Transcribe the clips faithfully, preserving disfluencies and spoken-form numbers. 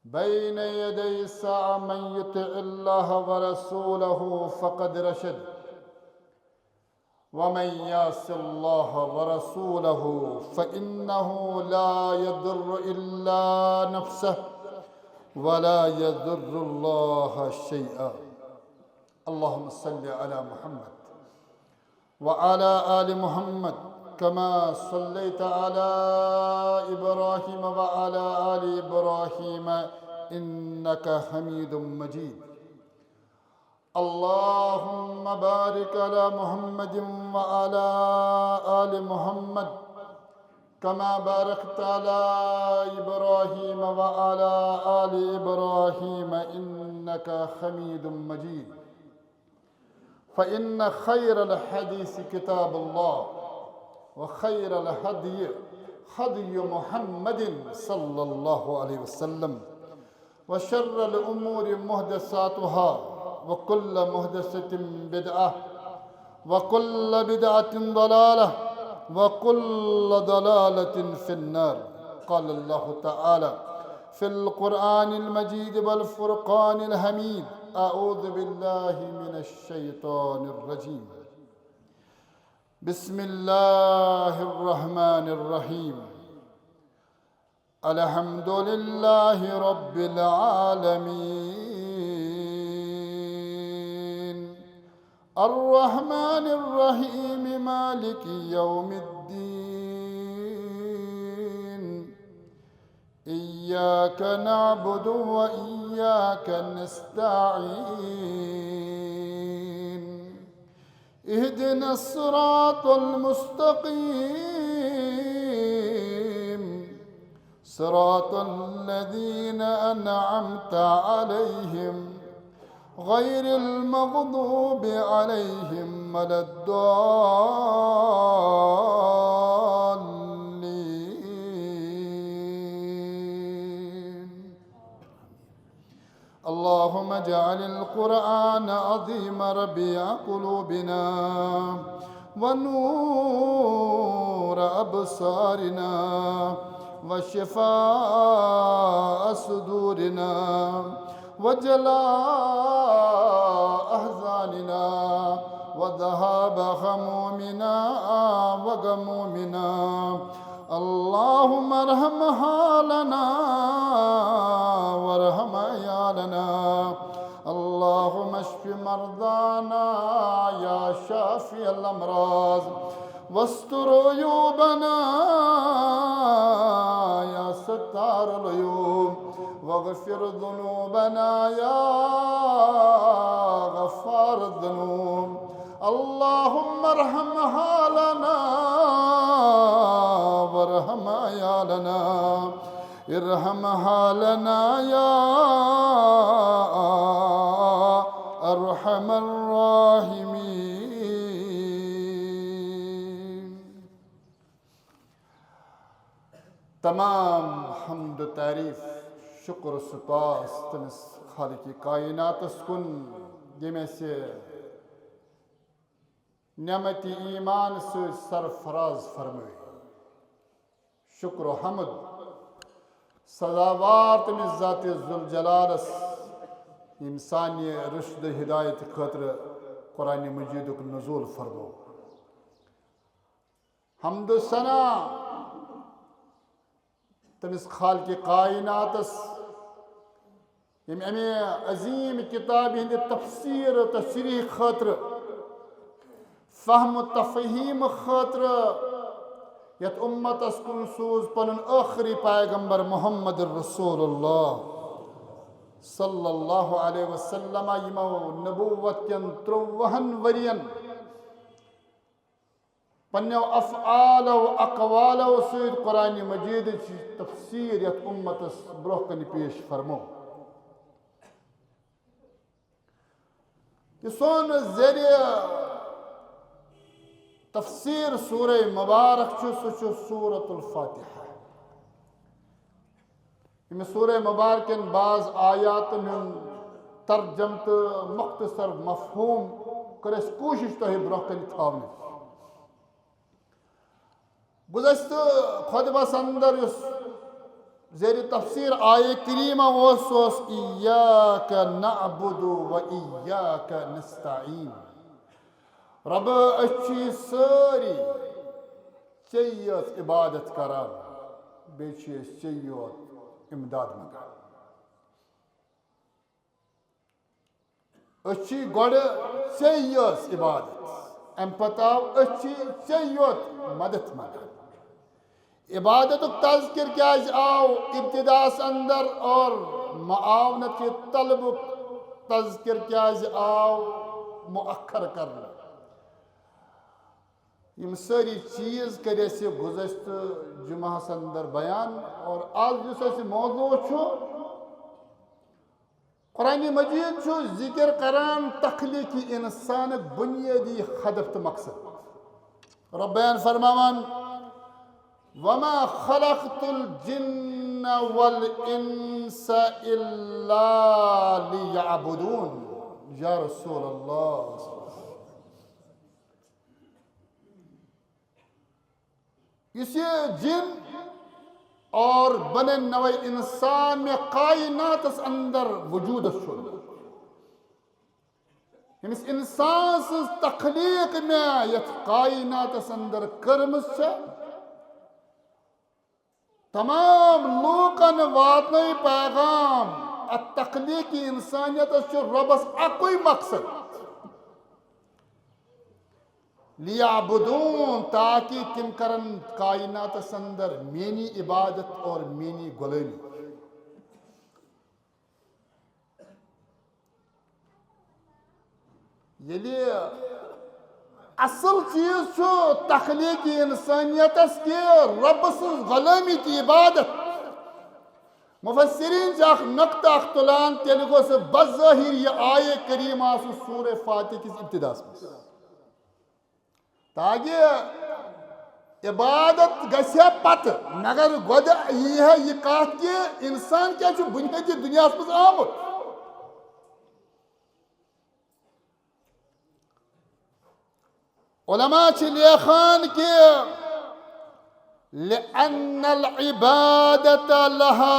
بين يدي الساعة: من يطع الله ورسوله فقد رشد، ومن يعص الله ورسوله فإنه لا يضر إلا نفسه ولا يضر الله شيئا. اللهم صل على محمد وعلى آل محمد كما صليت على إبراهيم وعلى آل إبراهيم إنك حميد مجيد. اللهم بارك على محمد وعلى آل محمد كما باركت على إبراهيم وعلى آل إبراهيم إنك حميد مجيد. فإن خير الحديث كتاب الله، وخير الهدي هدي محمد صلى الله عليه وسلم، وشر الأمور محدثاتها، وكل محدثة بدعة، وكل بدعة ضلالة، وكل ضلالة في النار. قال الله تعالى في القرآن المجيد والفرقان الحميد: أعوذ بالله من الشيطان الرجيم. بسم الله الرحمن الرحيم. الحمد لله رب العالمين. الرحمن الرحيم. مالك يوم الدين. إياك نعبد وإياك نستعين. اهدنا الصراط المستقيم. صراط الذين أنعمت عليهم غير المغضوب عليهم ولا الضالين. اللهم اجعل القرآن العظيم ربيع قلوبنا ونور أبصارنا وشفاء صدورنا وجلاء أحزاننا وذهاب همومنا وغمومنا. اللهم ارحم حالنا وارحم عيالنا. اللهم اشف مرضانا يا شافي الأمراض، واستر عيوبنا يا ستار العيوب، واغفر ذنوبنا يا غفار الذنوب. اللهم ارحم حالنا وارحم عيالنا. ارحم حالنا يا أرحم الراحمين. تمام حمد و تعریف، شکر و سپاس تٔمِس خالق کائناتس کُن، ییٚمۍ اَسہِ نعمت ایمان سۭتۍ سرفراز فرمٲے۔ شکر و حمد سزاوار تٔمِس ذات ذوالجلالس، ییٚمۍ سانہِ رشد و ہدایت خٲطرٕ قرآن مجیدُک نزول فرموو۔ حمد و ثنا تٔمِس خالق کائناتس، ییٚمۍ اَمہِ عظیٖم کِتابہِ ہٕنٛدِ تفسیٖر و تشریح خٲطرٕ، فہم و تفہیٖم خٲطرٕ، یَتھ اُمتس کُن سوٗز پنُن ٲخری پیغمبر محمد رسول اللہ صلی اللہ علیہ وسلم، یِمو نبوت کٮ۪ن ترٛۆوُہن ؤرین پننیو افعال و اقوالو سۭتۍ قرآن مجیدٕچ تفسیٖر یتھ اُمتس برونٛہہ کنہِ پیش فرمو۔ یہِ سون ذریعہ تفسیٖر سورہ مبارک چھُ، سُہ چھُ سورۃ الفاتحہ۔ ییٚمہِ سورہ مبارکن بعض آیاتن ہُنٛد ترجم تہٕ مختصر مفہوم کٔر اَسہِ کوٗشش تۄہہِ برونٛہہ کنہِ تھاونٕچ۔ گُزشتہٕ خطبس اندر یُس زیر تفسیر آیہ کریمہ اوس، سُہ اوس "ایاک نعبد و ایاک نستعین"۔ رب، أسۍ چھِ سٲری ژےٚ یٲژ عبادت کران، بیٚیہِ چھِ أسۍ ژےٚ یوت امداد منگان۔ أسۍ چھِ گۄڈٕ ژےٚ یٲژ عبادت، اَمہِ پتہٕ آو أسۍ چھِ ژےٚ یوت مدد منگان۔ عبادتُک تذکر کیازِ آو ابتداس اندر اور معاونت طلبُک تذکر کیازِ آو مؤخر کرنہٕ؟ یِم سٲری چیٖز کٔرۍ اَسہِ گُزشتہٕ جمعہس اندر بیان، اور آز یُس اَسہِ موضوع چھُ، قرآن مجید چھُ ذکر کران تخلیقی انسانک بنیادی ہدف تہٕ مقصد۔ رب بیان فرماوان، "وما خلقت الجن والانس الا لیعبدون"۔ یا رسول اللہ، یُس یہِ جِن اور بنی نوع انسان مےٚ کائناتس اندر وجودس چھُ، ییٚمِس انسان سٕنٛز تخلیق مےٚ یتھ کائناتس اندر کٔرمٕژ چھےٚ، تمام لوٗکن واتنٲوِو پیغام، اتھ تخلیقی انسانیتس چھُ رۄبس اکُے مقصد، لیعبدون، تاکہ تِم کرن کائناتس اندر میٲنی عبادت اور میٲنی غلٲمی۔ ییٚلہِ اصل چیٖز چھُ تخلیقی انسانیتس کہِ رۄبہٕ سٕنٛز غلٲمی تہٕ عبادت، مفسرین چھِ اکھ نقطہٕ اکھ تُلان، تیٚلہِ گوٚژھ بظٲہر یہِ آیہ کریمہ آسُن سورہ فاتحہ کِس ابتداہس منٛز۔ تاکہ عبادت گژھِ ہا پتہٕ، مگر گۄڈٕ یی ہا یہِ کتھ کہِ انسان کیٛازِ چھُ بنیٲدی دنیاہس منٛز آمُت۔ علماء چھِ لیکھان کہِ لأن العبادة لها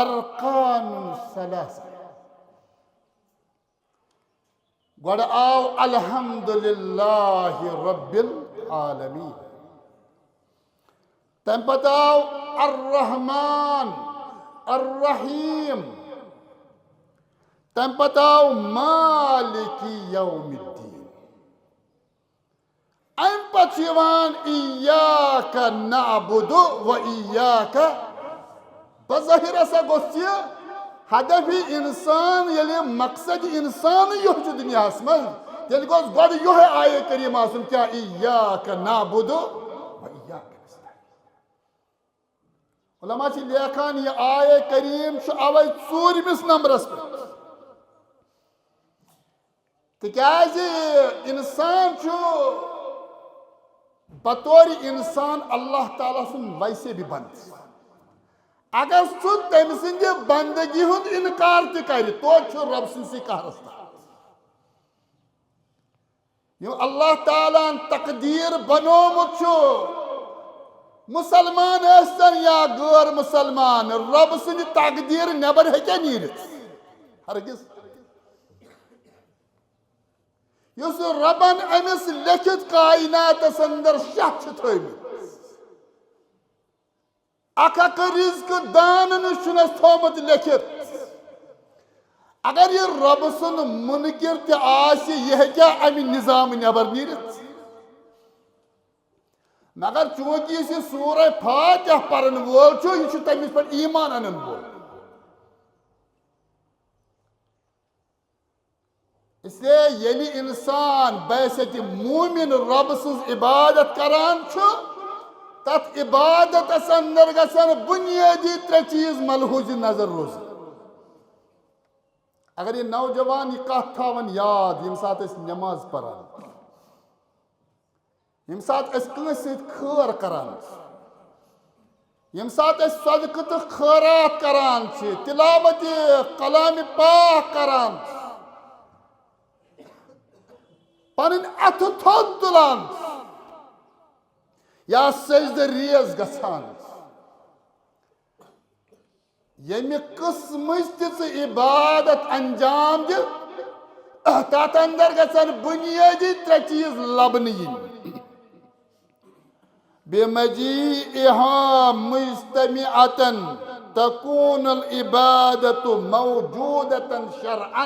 أركان ثلاثة۔ گۄڈٕ آو الحمدللہ رب العالمین، تَمہِ پتہٕ آو الرحمن الرحیم، تَمہِ پتہٕ آو مالک یوم الدین۔ اَمہِ پتہٕ چھُ یِوان ایاک نعبد و ایاک، بظٲہر ہسا گوٚژھ یہِ ہدف انسان، ییٚلہِ مقصد انسان یُہے چھُ دنیاہس منٛز، تیٚلہِ گوٚژھ گۄڈٕ یُہے آیہ کریم آسُن، کیٛاہ؟ ایاک نعبد و ایاک نستعین۔ علماء چھِ لیکھان، یہِ آیہ کریم چھُ اوے ژوٗرمِس نمبرس پٮ۪ٹھ۔ تِکیٛازِ انسان چھُ بطور انسان اللہ تعالیٰ سُنٛد ویسے بھی بنٛدٕ۔ اگر سُہ تٔمۍ سٕنٛدِ بندگی ہُنٛد انکار تہِ کرِ، توتہِ چھُ رب سٕنٛدسٕے قہرس تحت۔ یِم اللہ تعالیٰ ہن تقدیٖر بنومُت چھُ، مسلمان ٲسۍتن یا غٲر مسلمان، رب سٕنٛدِ تقدیٖر نٮ۪بر ہیٚکیٛاہ نیٖرِتھ؟ ہرگز۔ یُس ربن أمِس لیٚکھِتھ کائناتس اندر شاہ چھِ تھٲومٕتۍ، اکھ اکھ رزق دانن چھُنس تھومُت لیٚکھِتھ۔ اگر یہِ رۄبہٕ سُنٛد مُنکِر تہِ آسہِ، یہِ ہیٚکیٛاہ امہِ نظامہٕ نٮ۪بر نیٖرِتھ؟ مگر چونکہ یُس یہِ سورہ فاتحہ پرن وول چھُ، یہِ چھُ تٔمِس پٮ۪ٹھ ایمان انن وول۔ اس لیے ییٚلہِ انسان بحیثیت مومن رب سٕنٛز عبادت کران چھُ، تتھ عبادتس اندر گژھن بنیٲدی ترٛےٚ چیٖز ملحوظ نظر روزٕنۍ۔ اگر یہِ نوجوان یہِ کتھ تھاون یاد، ییٚمہِ ساتہٕ أسۍ نماز پران، ییٚمہِ ساتہٕ أسۍ کٲنٛسہِ سۭتۍ خٲر کران چھِ، ییٚمہِ ساتہٕ أسۍ صدقہٕ تہٕ خٲرات کران چھِ، تلاوت کلام پاک کران چھِ، پنٕنۍ اتھٕ تھوٚد تُلان چھِ یا سجدٕ ریز گژھان چھِ، ییٚمہِ قٕسمٕچ تہِ ژٕ عبادت انجام دِ، تتھ اندر گژھن بنیٲدی ترٛےٚ چیٖز لبنہٕ یِنۍ۔ بمجيئها مجتمعة تكون العبادة موجودة شرعا۔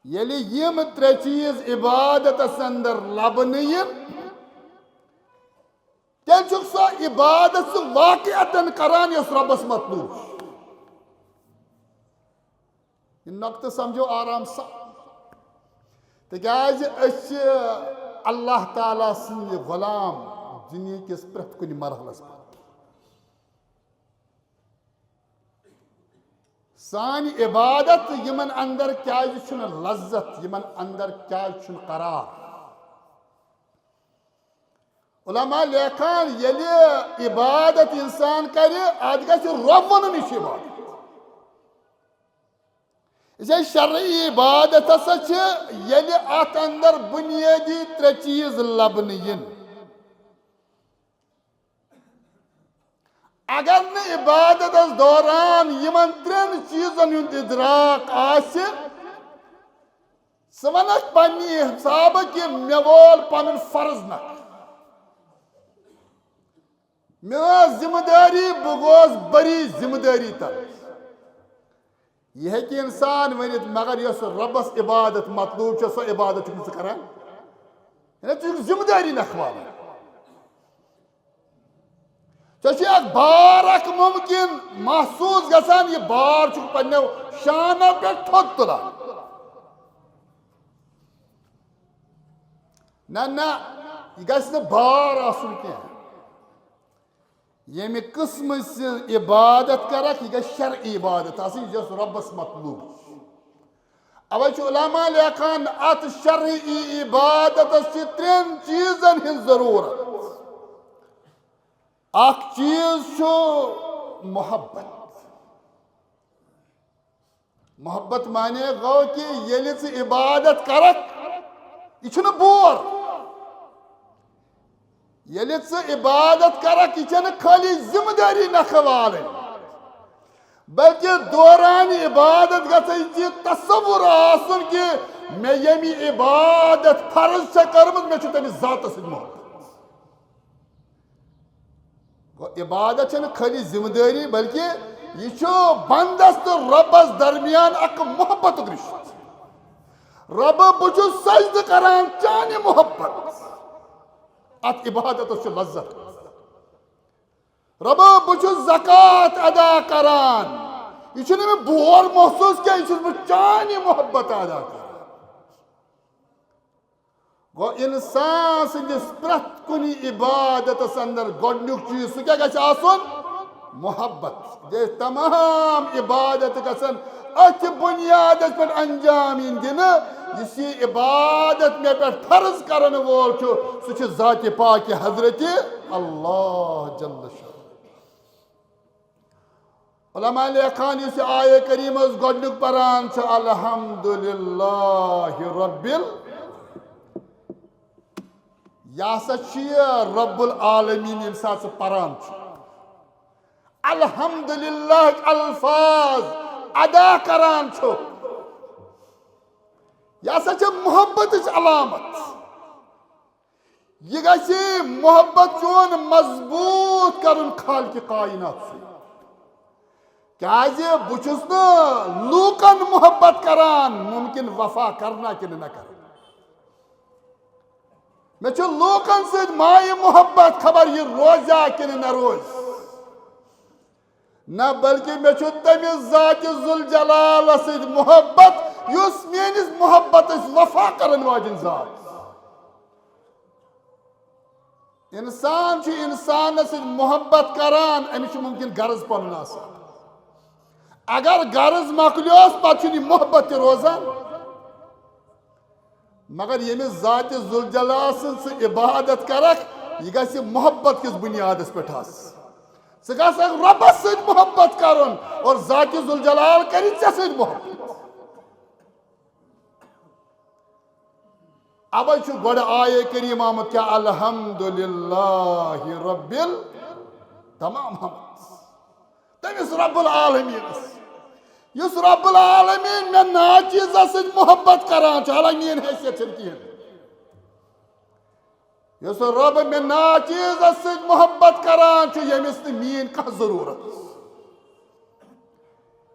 ییٚلہِ یِم ترٛےٚ چیٖز عبادتس اندر لبنہٕ یِن، تیٚلہِ چھُکھ سۄ عبادت سُہ واقعتاً کران یۄس رۄبس مطلوب چھِ۔ یہِ نۄقطہٕ سمجھو آرام سان، تِکیازِ أسۍ چھِ اللہ تعالیٰ سٕنٛدۍ غلام دُنیا کِس پرٛٮ۪تھ کُنہِ مرحلس پٮ۪ٹھ۔ سانہِ عبادت یِمن اندر کیازِ چھُنہٕ لذت، یِمن اندر کیازِ چھُنہٕ قرار؟ علماء لیکھان، ییٚلہِ عبادت انسان کرِ، اتھ گژھِ رۄب ونُن، یہِ چھِ عبادت۔ یہِ چھےٚ شرعی عبادت ہسا چھِ، ییٚلہِ اتھ اندر بنیٲدی ترٛےٚ چیٖز لبنہٕ یِن۔ اگر نہٕ عبادتس دوران یِمن ترٛٮ۪ن چیٖزن ہُنٛد ادراک آسہِ، ژٕ ونکھ پننہِ حسابہٕ کہِ مےٚ وول پنُن فرض نکھٕ، مےٚ ٲس ذمہٕ دٲری، بہٕ گوس بری ذمہٕ دٲری تل۔ یہِ ہیٚکہِ انسان ؤنِتھ، مگر یۄس رۄبس عبادت مطلوب چھےٚ، سۄ عبادت چھُکھ نہٕ ژٕ کران۔ یعنی ژٕ چھُکھ ذمہٕ دٲری نکھٕ والان۔ ژےٚ چھُے اکھ بار اکھ ممکن محسوس گژھان، یہِ بار چھُکھ پننیو شانو پٮ۪ٹھ تھوٚد تُلان۔ نہ، نہ، یہِ گژھِ نہٕ بار آسُن کینٛہہ۔ ییٚمہِ قٕسمٕچ ژٕ عبادت کرکھ، یہِ گژھِ شرعی عبادت آسٕنۍ، یۄس رۄبس مطلوب چھِ۔ اوے چھُ علماء لیکھان، اتھ شرعی عبادتس چھِ ترٛٮ۪ن چیٖزن ہٕنٛز ضروٗرت۔ اکھ چیٖز چھُ محبت۔ محبت معنی گوٚو کہِ ییٚلہِ ژٕ عبادت کرکھ، یہِ چھُنہٕ بور۔ ییٚلہِ ژٕ عبادت کرکھ، یہِ چھَنہٕ خٲلی ذمہٕ دٲری نکھٕ والٕنۍ، بلکہِ دوران عبادت گژھِ یہِ تصور آسُن کہِ مےٚ ییٚمہِ عبادت فرض چھےٚ کٔرمٕژ، مےٚ چھُ تٔمِس ذاتس سۭتۍ محبت۔ گوٚو، عبادت چھنہٕ خٲلی ذمہٕ دٲری، بلکہِ یہِ چھُ بندس تہٕ رۄبس درمیان اکھ محبتُک رشتہٕ۔ رۄبہٕ، بہٕ چھُس سجدٕ کران چانہِ محبت۔ اتھ عبادتس چھُ لذت۔ رۄبہٕ، بہٕ چھُس زکوٰۃ ادا کران۔ یہِ چھُنہٕ مےٚ بور محسوس کینٛہہ، یہِ چھُس بہٕ چانہِ محبت ادا کران۔ گوٚو، انسان سٕنٛدِس پرٛٮ۪تھ کُنہِ عبادتس اندر گۄڈنیُک چیٖز سُہ کیٛاہ گژھِ آسُن؟ محبت۔ گٔے تمام عبادت گژھن أتھۍ بُنیادس پٮ۪ٹھ انجام یِنۍ دِنہٕ، یُس یہِ عبادت مےٚ پٮ۪ٹھ فرض کرن وول چھُ، سُہ چھُ ذاتِ پاکِ حضرت اللہ جل شانہ۔ علماء لیکھان، یُس یہِ آیہِ کریٖمہ ٲس گۄڈٕنیُک پران چھُ، الحمدللہ رب ال-، یہِ ہسا چھُ یہِ رب العالمین، ییٚمہِ ساتہٕ سُہ پران چھُ، الحمدللہ الفاظ ادا کران چھُ، یہِ ہسا چھِ محبتٕچ علامت۔ یہِ گژھِ محبت چون مضبوط کرُن خالقِ کائنات سۭتۍ۔ کیازِ بہٕ چھُس نہٕ لوٗکن محبت کران، ممکن وفا کرنا کِنہٕ نہ کرنا۔ مےٚ چھُ لوٗکن سۭتۍ مایہِ محبت، خبر یہِ روزیا کِنہٕ نہ روزِ۔ نہ، بلکہِ مےٚ چھُ تٔمِس ذاتِ ذوالجلالس سۭتۍ محبت، یُس میٲنِس محبتس وفا کرن واجٮ۪ن ذات۔ انسان چھُ انسانس سۭتۍ محبت کران، أمِس چھُ ممکن غرض پنُن آسان۔ اگر غرض مۄکلیوس، پتہٕ چھُنہٕ یہِ محبت تہِ روزان۔ مگر ییٚمِس ذاتِ ذوالجلال سٕنٛز ژٕ عبادت کرکھ، یہِ گژھِ محبت کِس بُنیادس پٮ۪ٹھ آسٕنۍ۔ ژٕ گژھکھ رۄبس سۭتۍ محبت کرُن اور ذاتِ ذوالجلال کرِ ژےٚ سۭتۍ محبت۔ اوے چھُ گۄڈٕ آیے کریٖم آمُت کیٛاہ؟ الحمدللہ رب ال-، تمام حمد تٔمِس رب العالمیٖنس، یُس رب العالمیٖن مےٚ ناچیٖزس سۭتۍ محبت کران چھُ، حالانکہ میٲنۍ حیثیت چھنہٕ کِہیٖنۍ۔ یُس رب مےٚ ناچیٖزس سۭتۍ محبت کران چھُ، ییٚمِس نہٕ میٲنۍ کانٛہہ ضروٗرت،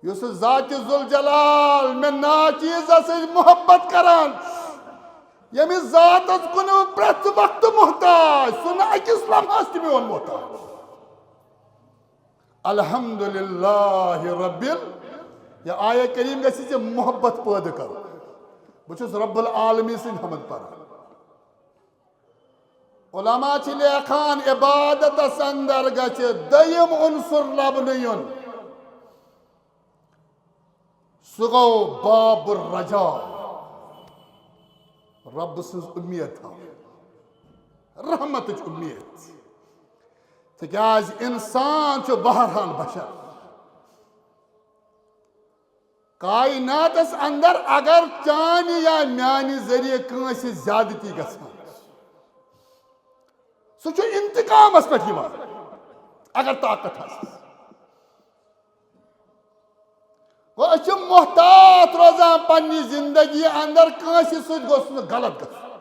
یُس ذاتِ ذوالجلال مےٚ ناچیٖزس سۭتۍ محبت کران چھُ، ییٚمِس ذاتس کُن بہٕ پرٛٮ۪تھ وقتہٕ محتاج، سُہ نہٕ أکِس لمحس تہِ میون محتاج۔ الحمدللہ رب ال-، یہِ آیہ کریم گژھِ ژےٚ محبت پٲدٕ کرُن۔ بہٕ چھُس رب العالمین سٕنٛدۍ حمد پران۔ علماء چھِ لیکھان، عبادتس اندر گژھِ دوٚیِم عنصر لبنہٕ یُن، سُہ گوٚو باب الرجا، رب سٕنٛز اُمید تھاوٕنۍ، رحمتٕچ اُمید۔ تِکیازِ انسان چھُ بہرحال بشر۔ کائناتس اندر اگر چانہِ یا میانہِ ذٔریعہٕ کٲنٛسہِ زیادتی گژھان، سُہ چھُ انتقامس پٮ۪ٹھ یِوان، اگر طاقت آسٮ۪س۔ گوٚو، أسۍ چھِ محتاط روزان پننہِ زندگی اندر، کٲنٛسہِ سۭتۍ گوٚژھ نہٕ غلط گژھُن،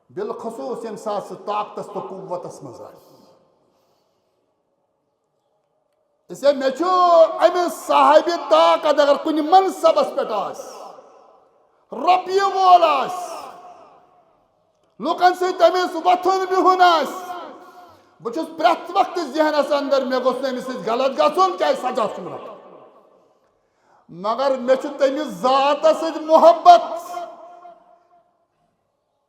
بالخصوص ییٚمہِ ساتہٕ سُہ طاقتس تہٕ قوتس منٛز آسہِ۔ اسے مےٚ چھُ أمِس صاحبِ طاقت اگر کُنہِ منصبس پٮ۪ٹھ آسہِ، رۄپیہِ وول آسہِ، لوٗکن سۭتۍ تٔمِس وۄتھُن بِہُن آسہِ، بہٕ چھُس پرٛٮ۪تھ وقتہٕ ذہنس اندر، مےٚ گوٚژھ نہٕ أمِس سۭتۍ غلط گژھُن، کیازِ سزا چھُم رٹُن۔ مگر مےٚ چھُ تٔمِس ذاتس سۭتۍ محبت،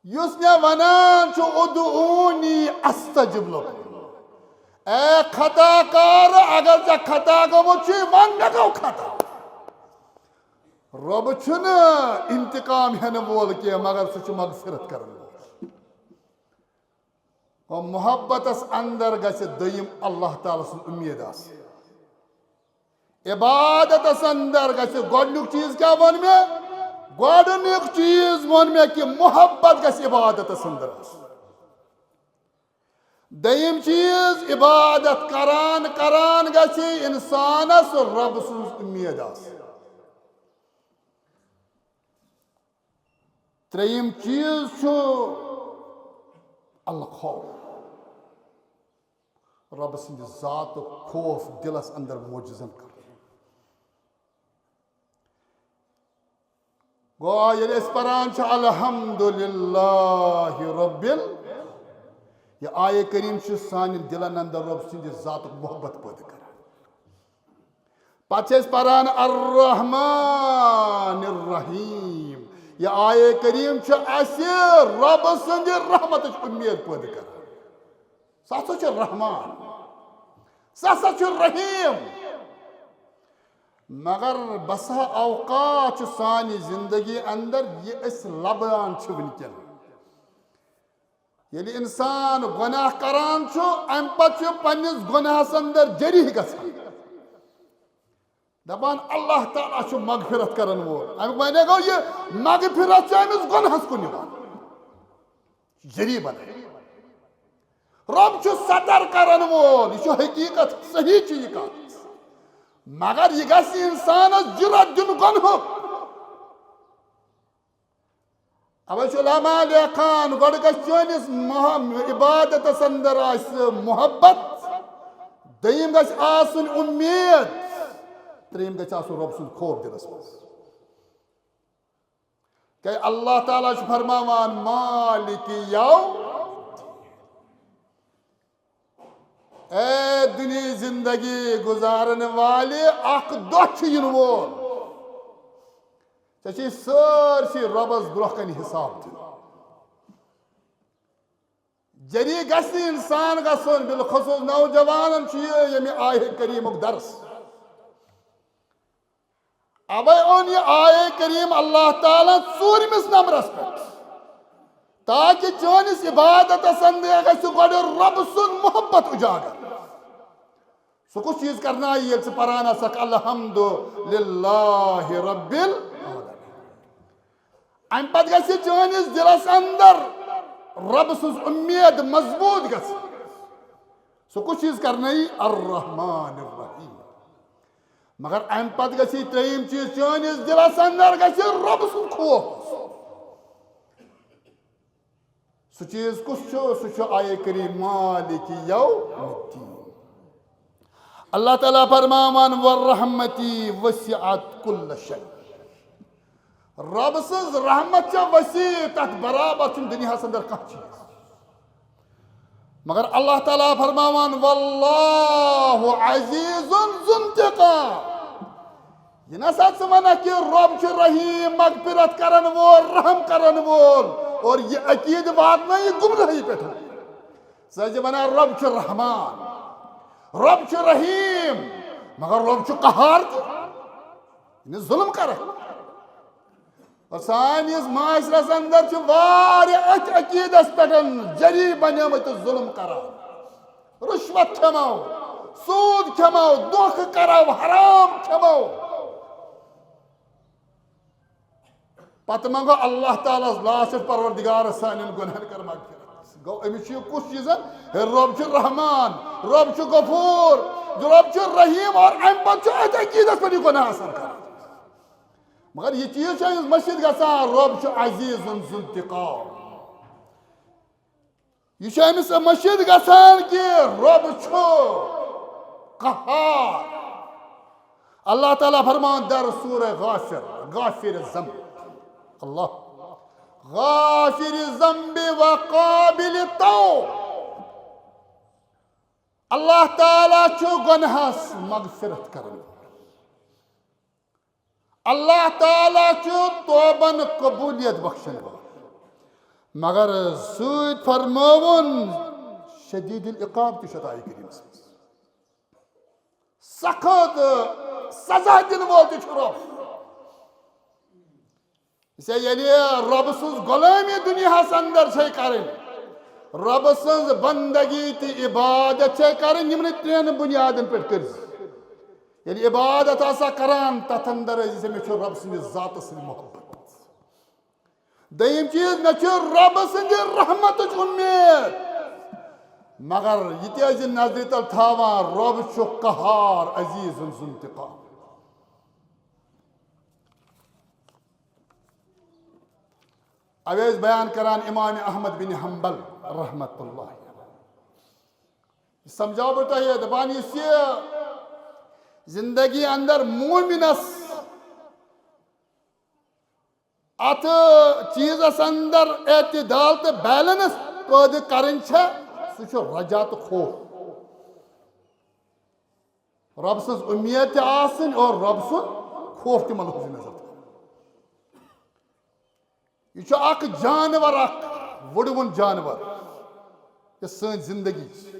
یُس مےٚ ونان چھُ، "ادعونی استجب لکم"۔ اے خطا کار، اگر ژےٚ خطا گوٚمُت چھُے، ون مےٚ گوٚو خطا۔ رۄب چھُنہٕ انتقام ہٮ۪نہٕ وول کینٛہہ، مگر سُہ چھُ مغفرت کرن وول۔ گوٚو، محبتس اندر گژھِ دوٚیِم اللہ تعالیٰ سٕنٛز اُمید آسٕنۍ۔ عبادتس اندر گژھِ گۄڈنیُک چیٖز کیٛاہ ووٚن مےٚ؟ گۄڈنیُک چیٖز ووٚن مےٚ کہِ محبت گژھِ عبادتس اندر آسُن۔ دوٚیِم چیٖز، عبادت کران کران گژھِ انسانس رۄب سٕنٛز اُمید آسٕنۍ۔ ترٛیٚیِم چیٖز چھُ الخوف، رۄب سٕنٛدِ ذاتُک خوف دِلس اندر موجزن کرُن۔ گوٚو، ییٚلہِ أسۍ پران چھِ الحمدللہ رب ال-، یہِ آیہِ کریم چھِ سانٮ۪ن دِلن اندر رۄب سٕنٛدِ ذاتُک محبت پٲدٕ کران۔ پتہٕ چھِ أسۍ پران الرحمن الرحیم۔ یہِ آیے کریم چھُ اسہِ رۄب سٕنٛدِ رحمتٕچ اُمید پٲدٕ کران۔ سُہ ہسا چھُ رحمان، سُہ ہسا چھُ رحیم۔ مگر بسا اوقات چھُ سانہِ زندگی اندر یہِ أسۍ لبان چھِ وٕنکیٚن۔ ییٚلہِ انسان گۄناہ کران چھُ، امہِ پتہٕ چھُ پننِس گۄناہس اندر جریح گژھان، دپان، "اللہ تعالیٰ چھُ مغفرت کرن وول۔" امیُک معنی گوٚو، یہِ مغفرت چھِ أمِس گۄناہس کُن یِوان، جریح بنان۔ رۄب چھُ ستر کرن وول، یہِ چھُ حقیقت، صحیح چھُ یہِ کتھ۔ مگر یہِ گژھِ انسانس جرأت دیُن گۄنہُک۔ اوے چھُ علماء لیکھان، گۄڈٕ گژھِ چٲنِس مح-، عبادتس اندر آسہِ محبت، دوٚیِم گژھِ آسٕنۍ اُمید، ترٛیٚیِم گژھِ آسُن رۄب سُنٛد خوف دِلس منٛز۔ کیٛازِ اللہ تعالیٰ چھُ فرماوان، "مالک یوم"، اے دُنیہٕچ زندگی گُزارن والہِ، اکھ دۄہ چھُ یِنہٕ وول۔ ژےٚ چھُے سٲرسٕے رۄبس برونٛہہ کنہِ حساب دیُن۔ جریح گژھِ نہٕ انسان گژھُن، بالخصوص نوجوانن چھُ یہِ ییٚمہِ آیہِ کریٖمُک درس۔ اوے اوٚن یہِ آیے کریم اللہ تعالیٰ ژوٗرمِس نمبرس پٮ۪ٹھ، تاکہِ چٲنِس عبادتس اندر گژھِ گۄڈٕ رۄب سُنٛد محبت اجاگر۔ سُہ کُس چیٖز کرنایہِ ییٚلہِ ژٕ پران آسکھ الحمد للہ رب العالمین؟ امہِ پتہٕ گژھِ چٲنِس دِلس اندر رۄب سٕنٛز اُمید مضبوٗط گژھٕنۍ۔ سُہ کُس چیٖز کرنٲیی؟ الرحمن الرحیم۔ مگر امہِ پتہٕ گژھِ یہِ ترٛیٚیِم چیٖز چٲنِس دِلس اندر گژھِ رۄب سُنٛد خوف۔ سُہ چیٖز کُس چھُ؟ سُہ چھُ آیے کریم مالک یوم الدین۔ اللہ تعالیٰ فرماوان، "ورحمتی وسعت کل شیء۔" رۄب سٕنٛز رحمت چھےٚ وسیع، تتھ برابر چھُنہٕ دُنیاہس اندر کانٛہہ چیٖز۔ مگر اللہ تعالیٰ فرماوان، "واللہ عزیز ذو انتقام۔" یہِ نسا ژٕ ونکھ کہِ رۄب چھُ رحیم، مغفرت کرن وول، رحم کرن وول، اور یہِ عقیدٕ واتنٲیِتھ گمراہی پٮ۪ٹھ۔ ژٕ ٲسۍ ونان رۄب چھُ رحمان، رۄب چھُ رحیم، مگر رۄب چھُ قہار تہِ۔ یعنی ظلم کران۔ اور سٲنِس معاشرس اندر چھِ واریاہ أتھۍ عقیدس پٮ۪ٹھ جری بنیمٕتۍ تہٕ ظلم کران، رشوت کھٮ۪مو، سود کھٮ۪مو، دھوکہٕ کرو، حرام کھٮ۪مو۔ پتہٕ منگو اللہ تعالیٰ ہس لاسٹس، "پروردگار، سانٮ۪ن گۄنہن کر مغفرت۔" گوٚو أمِس چھُ یہِ کُس چیٖز؟ ہے، رۄب چھُ رحمان، رۄب چھُ غفور، رۄب چھُ رحیم، اور امہِ پتہٕ چھُ أتھۍ عقیدس پٮ۪ٹھ یہِ گۄناہ آسان کران۔ مگر یہِ چیٖز چھُ أمِس مٔشِتھ گژھان، رۄب چھُ عزیز ذو انتقام۔ یہِ چھُ أمِس مٔشِتھ گژھان کہِ رۄب چھُ قہار۔ اللہ تعالیٰ فرمان در سورہ غافر، غافر ذنب، اللہ، غافر ذنب و قابل توب۔ اللہ تعالیٰ چھُ گۄنہس مغفرت کران۔ اللہ تعالیٰ چھُ توبن قبولیت بخشن وول۔ مگر سۭتۍ فرمٲوُن، شدید العقاب تہِ چھُ اتھ آیہِ کریٖمس منٛز۔ سخت سزا دِنہٕ وول تہِ چھُ رۄب۔ ژےٚ ییٚلہِ رۄب سٕنٛز غلٲمی دُنیاہس اندر چھے کرٕنۍ، رۄب سٕنٛز بندگی تہٕ عبادت چھے کرٕنۍ، یِمنٕے ترٛٮ۪ن بُنیادن پٮ۪ٹھ کٔرۍ زِ۔ ییٚلہِ عبادت آسا کران، تتھ اندر ٲسۍ زِ مےٚ چھُ رۄب سٕنٛدِس ذاتس سۭتۍ محبت۔ دوٚیِم چیٖز، مےٚ چھُ رۄب سٕنٛدِ رحمتٕچ اُمید۔ مگر یہِ تہِ ٲسۍ زِ نظرِ تل تھاوان، رۄب چھُ قہار، عزیز ذو انتقام۔ اوے ٲسۍ بیان کران امام احمد بن حنبل رحمت اللہ۔ سمجھاو بہٕ تۄہہِ، دپان یُس یہِ زندگی اندر مومنس اتھ چیٖزس اندر اعتدال تہٕ بیلنس پٲدٕ کرٕنۍ چھےٚ، سُہ چھُ رجا تہٕ خوف۔ رۄب سٕنٛز اُمید تہِ آسٕنۍ اور رۄب سُنٛد خوف تہِ ملحوظ نظر تھاوُن۔ یہِ چھُ اکھ جانور، اکھ وُڑوُن جانور، یۄس سٲنۍ زندگی چھِ۔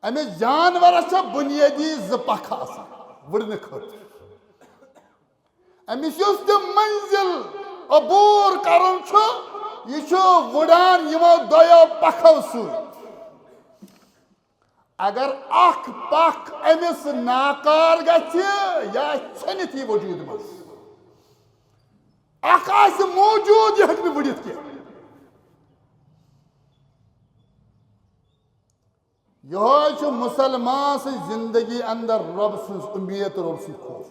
أمِس جانورس چھےٚ بُنیٲدی زٕ پکھٕ آسان وُڑنہٕ خٲطرٕ۔ أمِس یُس تہِ منزل عبور کرُن چھُ، یہِ چھُ وُڑان یِمو دۄیو پکھو سۭتۍ۔ اگر اکھ پکھ أمِس ناکار گژھِ، یہِ آسہِ ژھٔنِتھ یہِ وجود منٛز۔ اکھ آسہِ موجود، یہِ ہیٚکہِ نہٕ وُڑِتھ کینٛہہ۔ یہوے چھُ مسلمان سٕنٛز زندگی اندر رۄب سٕنٛز اُمید تہٕ رۄب سُنٛد خوف۔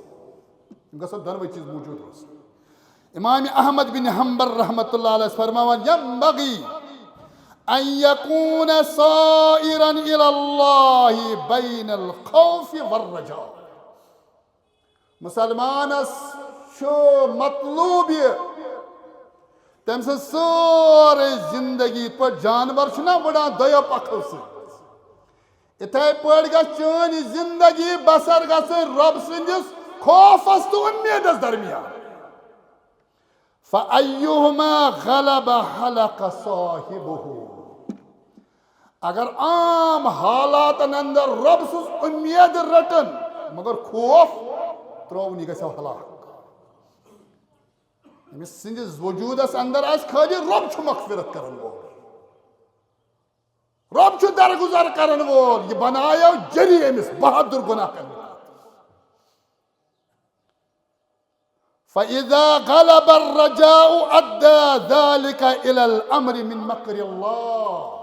یِم گژھن دۄنوَے چیٖز موجود روزٕنۍ۔ امام احمد بن حنبل رحمت اللہ علیہ فرماوان، "ينبغي أن يكون سائرا إلى الله بين الخوف والرجاء۔" مسلمانس چھُ مطلوب یہِ، تٔمۍ سٕنٛز سٲرٕے زندگی یِتھ پٲٹھۍ جانور چھُنہ وُڑان دۄیو پکھو سۭتۍ، یِتھے پٲٹھۍ گژھِ چٲنۍ یہِ زندگی بسر گژھٕنۍ رۄب سٕنٛدِس خوفس تہٕ اُمیدس درمیان۔ فَأَيُّهُمَا غَلَبَ هَلَكَ صَاحِبُهُ۔ اگر عام حالاتن اندر رۄب سٕنٛز اُمید رٔٹن، مگر خوف ترٛووُن، یہِ گژھِ ہلاک۔ أمِس سٕنٛدِس وجوٗدس اندر آسہِ خٲلی رۄب چھُ مغفرت کرن وول، رۄب چھُ درگُزر کرن وول، یہِ بنایو جری أمِس بہادُر گۄناہ کرنہٕ خٲطرٕ۔ فَإِذَا غَلَبَ الرَّجَاءُ أَدَّى ذَلِكَ إِلَى الْأَمْرِ مِنْ مَكْرِ اللَّهِ۔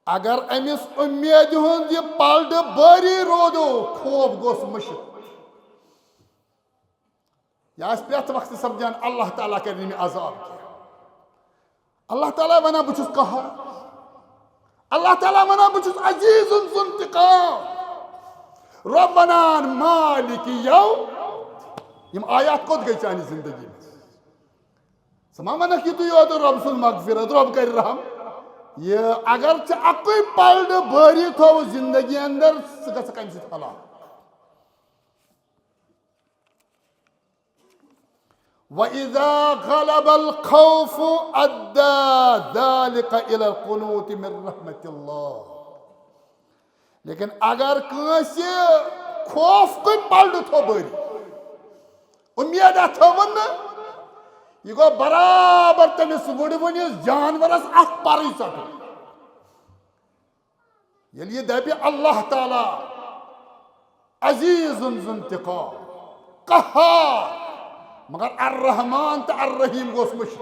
اگر أمِس اُمید ہُنٛد یہِ پلڈٕ بٲری رودو، خوف گوٚژھ مٔشِتھ۔ یہِ آسہِ پرٛٮ۪تھ وقتہٕ سمجھان، اللہ تعالیٰ کرِ نہٕ مےٚ عذاب کینٛہہ۔ اللہ تعالیٰ ونان، بہٕ چھُس قہار۔ اللہ تعالیٰ ونان، بہٕ چھُس عزیز ذو انتقام۔ رب ونان، مالک یوم۔ یِم آیات کوٚت گٔے چانہِ زندگی منٛز؟ ژٕ ما ونکھ یِتُے یوت رۄب سٕنٛز مغفرت، رۄب کرِ رحم۔ یہِ اگر ژٕ اکُے پلڈٕ بٲری تھوو زندگی اندر، ژٕ گژھکھ امہِ سۭتۍ ہلاک۔ وَإِذَا غَلَبَ الْخَوْفُ أَدَّى ذَلِكَ إِلَى الْقُنُوطِ مِنْ رَحْمَةِ اللَّهِ۔ لیکن اگر کٲنٛسہِ خوف کُے پلڈٕ تھوٚو بٲری، اُمید اتھ تھٲوٕن نہٕ، یہِ گوٚو برابر تٔمِس وُڑوٕنِس جانورس اتھ پرٕے ژٹُن۔ ییٚلہِ یہِ دپہِ اللہ تعالیٰ عزیز ذو انتقام، قہار، مگر الرحمن تہٕ الرحیم گوٚژھ مٔشِتھ۔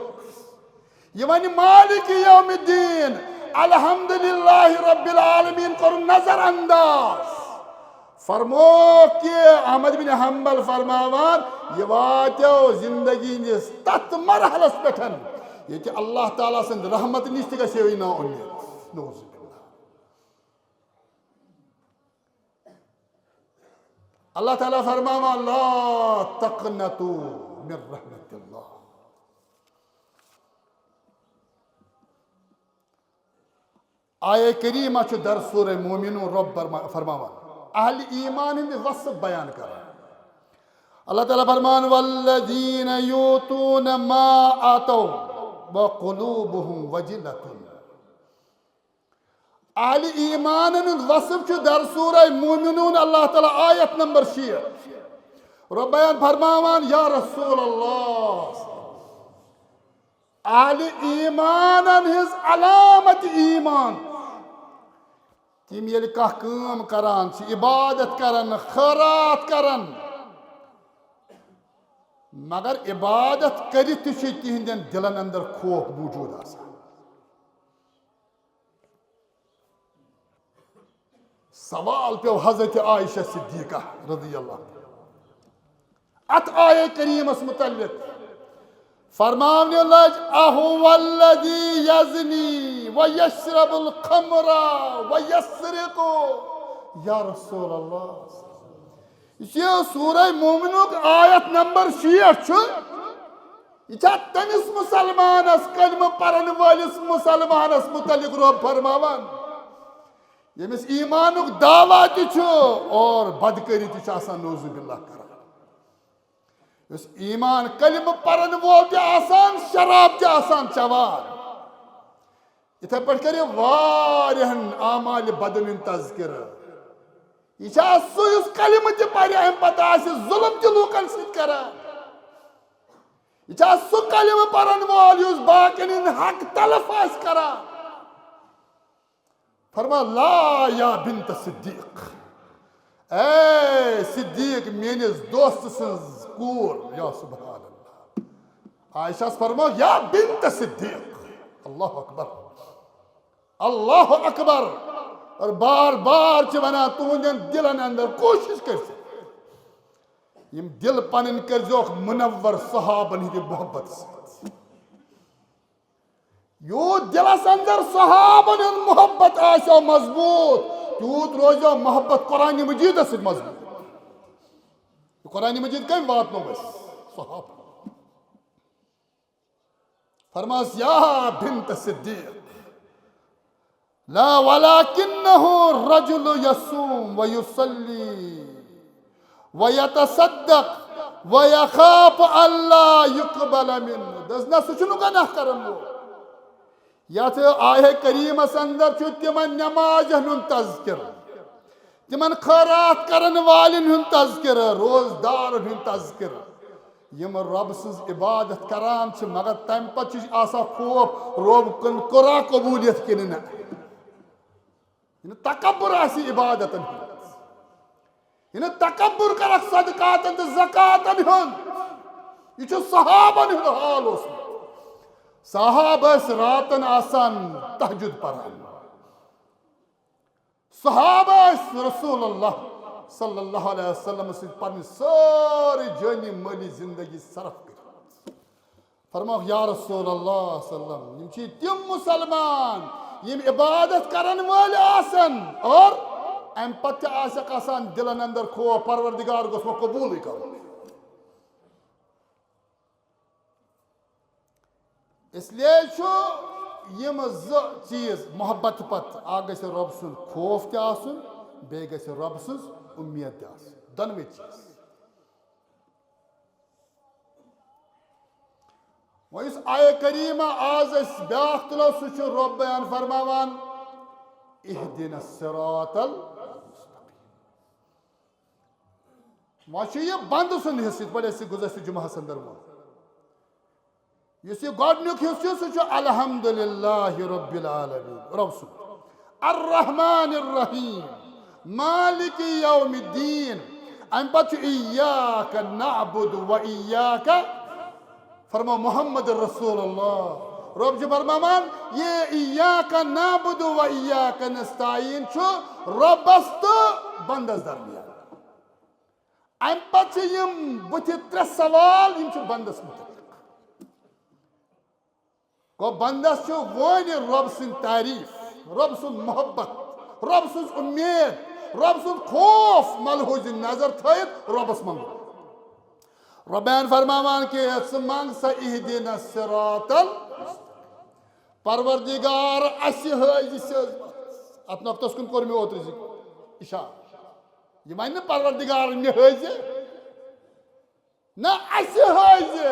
یہِ ونہِ مالک یوم الدین، الحمدللہ رب العالمین کوٚر نظر انداز۔ فرمووُکھ کہِ احمد بن حنبل فرماوان، یہِ واتیو زندگی ہٕنٛدِس تتھ مرحلس پٮ۪ٹھ، ییٚتہِ اللہ تعالیٰ سٕنٛدِ رحمت نِش تہِ گژھِ ہے نا اُمید۔ نعوذ باللہ۔ اللہ تعالیٰ فرماوان، لا تقنطوا من رحمت اللہ۔ آیہ کریمہ چھُ در سورہ مومنون رب برما-، فرماوان، اہل ایمان ہٕنٛدۍ وصف بیان کران۔ اللہ تعالیٰ فرمان، والذین یؤتون ما آتوا وقلوبہم وجلة۔ اہل ایمانن ہُنٛد وصف چھُ در سورہ مومنون، اللہ تعالیٰ آیت نمبر شیٹھ۔ رۄبیان فرماوان، یا رسول اللہ، اہل ایمانن ہٕنٛز علامت ایمان، تِم ییٚلہِ کانٛہہ کٲم کران چھِ، عبادت کران، خٲرات کران، مگر عبادت کٔرِتھ تہِ چھُ تِہنٛدٮ۪ن دِلن اندر خوف موجود آسان۔ سوال پیو حضرت عائشہ صدیقہ رضی اللہ عنہا اتھ آیہ کریمس متعلق۔ فرماونہِ لج، اہو الذی یزنی و یشرب الخمر و یسرق۔ یا رسول اللہ، یُس یہِ سورہ مومنُک آیت نمبر شیٹھ چھُ، یہِ چھا تٔمِس مسلمانس، کلمہٕ پرن وٲلِس مسلمانس متعلق رۄب فرماوان، ییٚمِس ایمانُک دعویٰ تہِ چھُ اور بدکٲری تہِ چھُ آسان، نعوذ باللہ کران؟ یُس ایمان کلمہٕ پرن وول تہِ آسان، شراب تہِ آسان چٮ۪وان۔ یِتھے پٲٹھۍ کرِ واریاہن اعمال بدن ہُنٛد تذکرٕ۔ یہِ چھا سُہ یُس کلمہٕ تہِ پرِ، امہِ پتہٕ آسہِ ظلم تہِ لوٗکن سۭتۍ کران؟ یہِ چھا سُہ کلمہٕ پرن وول یُس باقین ہُنٛد حق تلف آسہِ کران؟ فرما، لا یا بنت صدیق، اے صدیق میٲنِس دوست سٕنٛز کوٗر، یا سبحان اللہ۔ عائشہ فرما، یا بنت صدیق، اللہ اکبر، اللہ اکبر۔ اور بار بار چھِ ونان تُہنٛدٮ۪ن دِلن اندر کوٗشِش کٔرِتھ، یِم دِل پنٕنۍ کٔرۍزیوکھ منور صحابن ہٕنٛدِ محبت سۭتۍ۔ یوٗت دِلس اندر صحابن ہُنٛد محبت آسیو مضبوٗط، تیوٗت روزیو محبت قرآن مجیدس سۭتۍ مضبوٗط۔ یہِ قرآن مجید کٔمۍ واتنوو اَسہِ؟ صحابن۔ فرماس، یا بنت صدیق، لا ولکنہ رجل یصوم و یصلی و یتصدق و یخاف اللہ یقبل منہ۔ دوٚپُس، نہ، سُہ چھُنہٕ گۄناہ کرن وول۔ یتھ آیہ کریمس اندر چھُ تِمن نمازن ہُنٛد تذکرٕ، تِمن خٲرات کرن والٮ۪ن ہُنٛد تذکرٕ، روزدارن ہُنٛد تذکرٕ، یِم رۄب سٕنٛز عبادت کران چھِ، مگر تمہِ پتہٕ چھُ آسان خوف، رۄب کُن کوٚرا قبولیت کِنہٕ نہ۔ یہِ نہٕ تکبر آسہِ عبادتن ہُنٛد، یہِ نہٕ تکبر کرکھ صدقاتن تہٕ زکاتن ہُنٛد۔ یہِ چھُ صحابن ہُنٛد حال اوسمُت۔ صحابہٕ ٲسۍ راتن آسان تہجد پران۔ صحابہ ٲسۍ رسول اللہ صلی اللہ علیہ وسلم سۭتۍ پنٕنۍ سٲرٕے جٲنی مٲلی زندگی صرف کٔرمٕژ۔ فرمووُکھ، یا رسول اللہ صلی اللہ علیہ وسلم، یِم چھِ تِم مسلمان یِم عبادت کرن وٲلۍ آسن اور امہِ پتہٕ تہِ آسٮ۪کھ آسان دِلن اندر خوف، پروردگار گوٚژھ مےٚ قبوٗلٕے کرُن۔ اس لیے چھُ یِم زٕ چیٖز محبت پتہٕ، اکھ گژھِ رۄب سُنٛد خوف تہِ آسُن، بیٚیہِ گژھِ رۄب سٕنٛز اُمید تہِ آسٕنۍ، دۄنوَے چیٖز۔ وۄنۍ یُس آیہِ کریٖمہ آز أسۍ بیٛاکھ تُلو، سُہ چھُ رۄب بیان فرماوان، اہدنا الصراط المستقیم۔ وۄنۍ چھُ یہِ بنٛدٕ سُنٛد حصہٕ، یِتھ پٲٹھۍ اَسہِ گُزشتہٕ جمعہس اندر ووٚن۔ یُس یہِ گۄڈٕنیُک حصہٕ چھُ، سُہ چھُ الحمدللہ رب العالمین، رۄب سُنٛد۔ الرحمن الرحیم، مالک یوم الدین۔ اَمہِ پتہٕ چھُ ایاک نعبد و ایاک، فرمو محمد رسول اللہ۔ رۄب چھُ فرماوان، یہِ ایاک نعبد و ایاک نستعین چھُ رۄبس تہٕ بندس درمیان۔ اَمہِ پتہٕ چھِ یِم بٕتھِ ترٛےٚ سوال، یِم چھِ بندس مُتعلق۔ گوٚو، بندس چھُ وۄنۍ رۄب سٕنٛز تعریٖف، رۄب سُنٛد محبت، رۄب سٕنٛز اُمید، رۄب سُنٛد خوف ملحوظ نظر تھٲیِتھ رۄبس منٛگُن۔ رۄبیان فرماوان کہِ ژٕ منٛگ سا اہدنا الصراط ال-، پروردگار، اسہِ ہٲوزِ سیٚز وتھ۔ اتھ نۄقطس کُن کوٚر مےٚ اوترٕ ذکر، اشارٕ۔ یہِ ونہِ نہٕ پروردگار مےٚ ہٲوزِ، نہ، اسہِ ہٲوزِ۔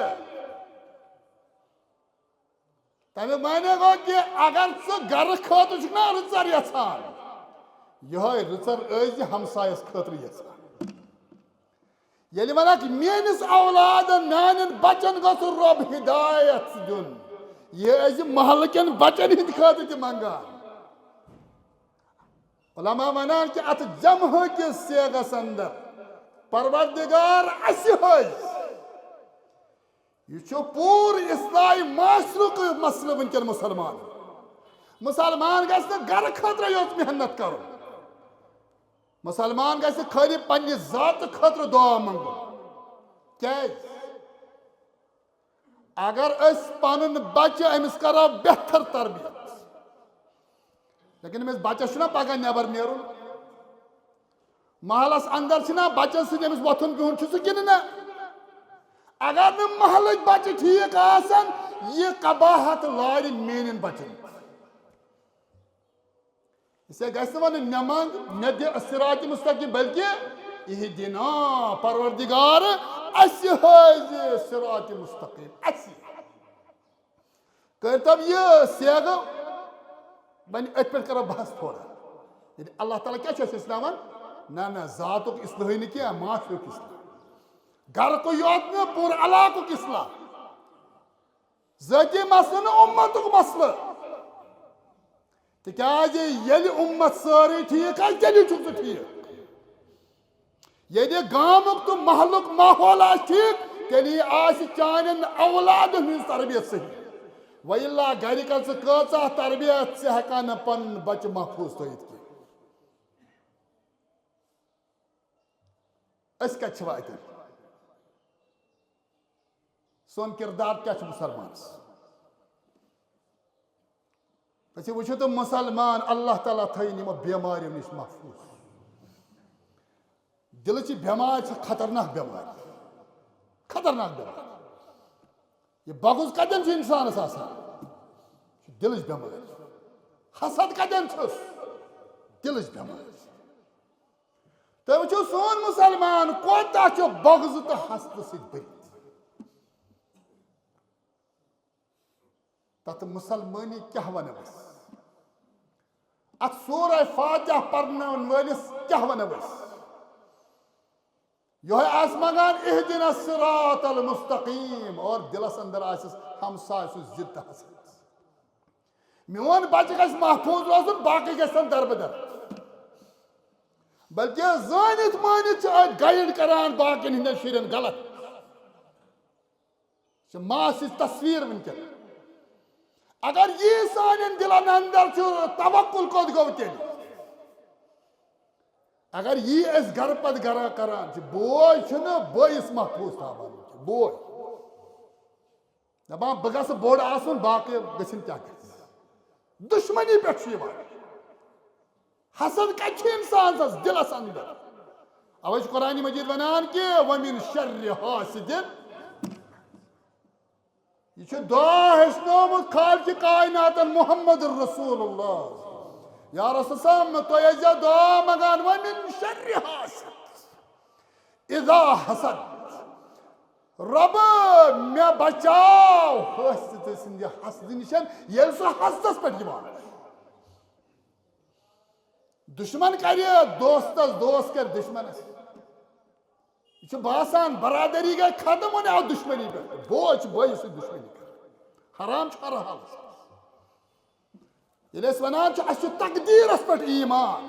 تمیُک معنی گوٚو کہِ اگر ژٕ گرٕ خٲطرٕ چھُکھ نا رٕژر یژھان، یِہوٚے رٕژر ٲسۍ زِ ہمسایس خٲطرٕ یژھان۔ ییٚلہِ ونکھ، میٲنِس اولادن، میانٮ۪ن بچن گوٚژھ رۄب ہدایت دیُن، یہِ ٲسۍ زِ محلہٕ کٮ۪ن بچن ہٕنٛدِ خٲطرٕ تہِ منگان۔ علماء ونان کہِ اتھ جمعہ کِس صیغس اندر، پروردگار، اسہِ ہٲوزِ۔ یہِ چھُ پوٗرٕ اصلاحی معاشرُک مسلہٕ وٕنکٮ۪ن مسلمان۔ مسلمان گژھِ نہٕ گرٕ خٲطرٕ یوت محنت کرُن۔ مسلمان گژھِ خٲلی پننہِ ذاتہٕ خٲطرٕ دعا منگُن۔ کیازِ؟ اگر أسۍ پنُن بچہٕ أمِس کرو بہتر تربیت، لیکن أمِس بچس چھُنہ پگاہ نٮ۪بر نیرُن، محلس اندر چھُنہ بچن سۭتۍ أمِس وۄتھُن بِہُن چھُ سُہ کِنہٕ نہ؟ اگر نہٕ محلٕکۍ بچہٕ ٹھیٖک آسن، یہِ قباحت لارِ میٲنٮ۪ن بچن۔ اس لیے گژھِ نہٕ ونُن، مےٚ منٛگ، مےٚ دِ صراط مستقیم، بلکہ اہدنا، پروردگار، اسہِ ہٲوزِ صراط مستقیم، اسہِ۔ کٔرۍتو یہِ صیغہٕ، وۄنۍ أتھۍ پٮ۪ٹھ کرو بحث تھوڑا۔ یعنی اللہ تعالیٰ کیٛاہ چھُ اَسہِ ہیٚچھناوان؟ نہ، نہ، ذاتُک اصلاحٕے نہٕ کینٛہہ، معاشرُک اصلاح، گرُکُے یوت نہٕ، پوٗرٕ علاقُک اصلاح۔ ذٲتی مسلہٕ نہٕ، اُمتُک مسلہٕ۔ تِکیٛازِ ییٚلہِ اُمت سٲرٕے ٹھیٖک آسہِ، تیٚلی چھُکھ ژٕ ٹھیٖک۔ ییٚلہِ گامُک تہٕ محلُک ماحول آسہِ ٹھیٖک، تیٚلی آسہِ چانٮ۪ن اولادن ہٕنٛز تربیت صحیح۔ وۄنۍ ییٚلہِ گرِ کر ژٕ کۭژاہ تربیت، ژٕ ہٮ۪کان نہٕ پنُن بچہٕ محفوظ تھٲیِتھ کینٛہہ۔ أسۍ کتہِ چھِ واتان؟ سون کردار کیٛاہ چھُ مسلمانس؟ أسۍ وٕچھو تہٕ مسلمان، اللہ تعالیٰ تھٲیِن یِمو بٮ۪ماریو نِش محفوٗظ۔ دِلٕچ یہِ بٮ۪مٲرۍ چھِ خطرناک بٮ۪مٲرۍ، خطرناک بٮ۪مٲرۍ۔ یہِ بغض کتٮ۪ن چھُ انسانس آسان؟ یہِ چھُ دِلٕچ بٮ۪مٲرۍ۔ حسد کتٮ۪ن چھُس؟ دِلٕچ بٮ۪مٲرۍ۔ تُہۍ وٕچھِو، سون مسلمان کوتاہ چھُ بغض تہٕ حسدٕ سۭتۍ بٔرِتھ۔ تتھ مسلمٲنی کیٛاہ ونو أسۍ؟ اتھ سورہ فاتحہ پرناون وٲلِس کیٛاہ ونو أسۍ؟ یہوے آسہِ منگان اہدنا الصراط المستقیم اور دلس اندر آسٮ۪س ہمسایہِ سُنٛد ضد تہٕ حسد۔ میون بچہ گژھِ محفوظ روزُن، باقی گژھن دربدر۔ بلکہ زٲنِتھ مٲنِتھ چھِ أسۍ گائیڈ کران باقین ہٕنٛدٮ۪ن شُرٮ۪ن غلط۔ چھِ ماس ہٕنٛز تصویر وٕنکیٚن۔ اگر یہِ سانٮ۪ن دِلن اندر چھُ، توکل کوٚت گوٚو تیٚلہِ؟ اگر یی أسۍ گرٕ پتہٕ گرا کران چھِ، بوے چھُنہٕ بٲیِس محفوٗظ تھاوان، بوے۔ دپان، بہٕ گژھٕ بوٚڑ آسُن، باقٕے گٔژھِنۍ کیٛاہ گژھِ۔ دُشمنی پٮ۪ٹھ چھُ یِوان۔ حسد کتہِ چھُ انسان سٕنٛدِس دِلس اندر؟ اوے چھُ قرآن مجید ونان کہِ، "ومن شر حاسد"۔ یہِ چھُ دعا ہیٚچھنومُت خالقِ کائناتن محمد رسول اللہ۔ یا رسول صاحب، تُہۍ ٲسۍزیو دعا منٛگان، "ومن شر حاسد اذا حسد"۔ رۄبہٕ، مےٚ بچاو حٲسِد سٕنٛدِ حسدٕ نِش، ییٚلہِ سُہ حسدس پٮ۪ٹھ یِوان آسہِ۔ دُشمن کرِ دوستس، دوست کرِ دُشمنس۔ یہِ چھُ باسان برادری گٔے ختم، وۄنۍ آو دُشمنی پٮ۪ٹھ۔ بوے چھُ بٲیِس سۭتۍ دُشمنی کران۔ حرام چھُ ہر حالس منٛز۔ ییٚلہِ أسۍ ونان چھِ، اَسہِ چھُ تقدیٖرس پٮ۪ٹھ ایمان،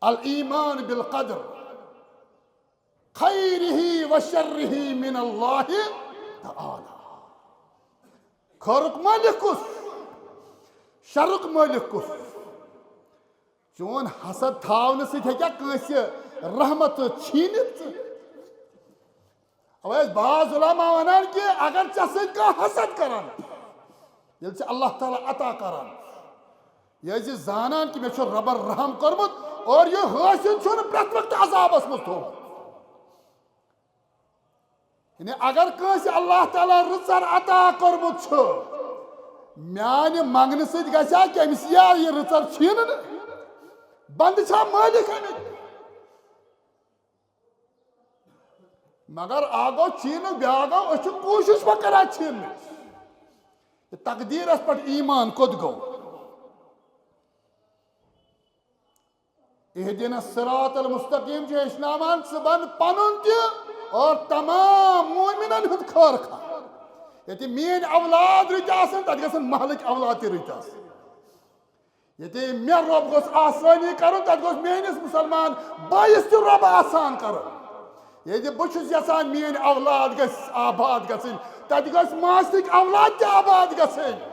الایمان بالقدر خیرہ و شرہ من اللہ تعالی۔ خٲرُک مٲلِک کُس؟ شرُک مٲلِک کُس؟ چون حسد تھاونہٕ سۭتۍ ہیٚکیٛاہ کٲنٛسہِ رحمت چھیٖنِتھ؟ اوے ٲسۍ بعض علماء ونان کہِ اگر ژےٚ سۭتۍ کانٛہہ حسد کران، ییٚلہِ ژےٚ اللہ تعالیٰ عطا کران، یہِ ٲسۍ زِ زانان کہِ مےٚ چھُ رۄبن رحم کوٚرمُت اور یہِ حٲسِد چھُنہٕ پرٛٮ۪تھ وقتہٕ عذابس منٛز تھوٚومُت۔ یعنی اگر کٲنٛسہِ اللہ تعالیٰ رٕژر عطا کوٚرمُت چھُ، میانہِ منٛگنہٕ سۭتۍ گژھِ ہا کٔمِس یہِ رٕژر چھینہٕ؟ بندٕ چھا مٲلِک امیُک؟ مگر اکھ گوٚو چھینہٕ، بیٛاکھ گوٚو أسۍ چھِ کوٗشِش وۄنۍ کران چھینٕچ۔ یہِ تقدیٖرس پٮ۪ٹھ ایمان کوٚت گوٚو؟ اہدنا الصراط المستقیم چھُ ہیٚچھناوان ژٕ بن پنُن تہِ اور تمام مومنن ہُنٛد خٲر خواہ۔ ییٚتہِ میٲنۍ اولاد رٕتۍ آسن، تتہِ گژھن محلٕکۍ اولاد تہِ رٕتۍ آسٕنۍ۔ ییٚتہِ مےٚ رۄب گوٚژھ آسٲنی کرُن، تتہِ گوٚژھ میٲنِس مسلمان بٲیِس تہِ رۄب آسان کرُن۔ ییٚتہِ بہٕ چھُس یژھان میٲنۍ اولاد گژھِ آباد گژھٕنۍ، تتہِ گژھِ ماسٕکۍ اولاد تہِ آباد گژھٕنۍ۔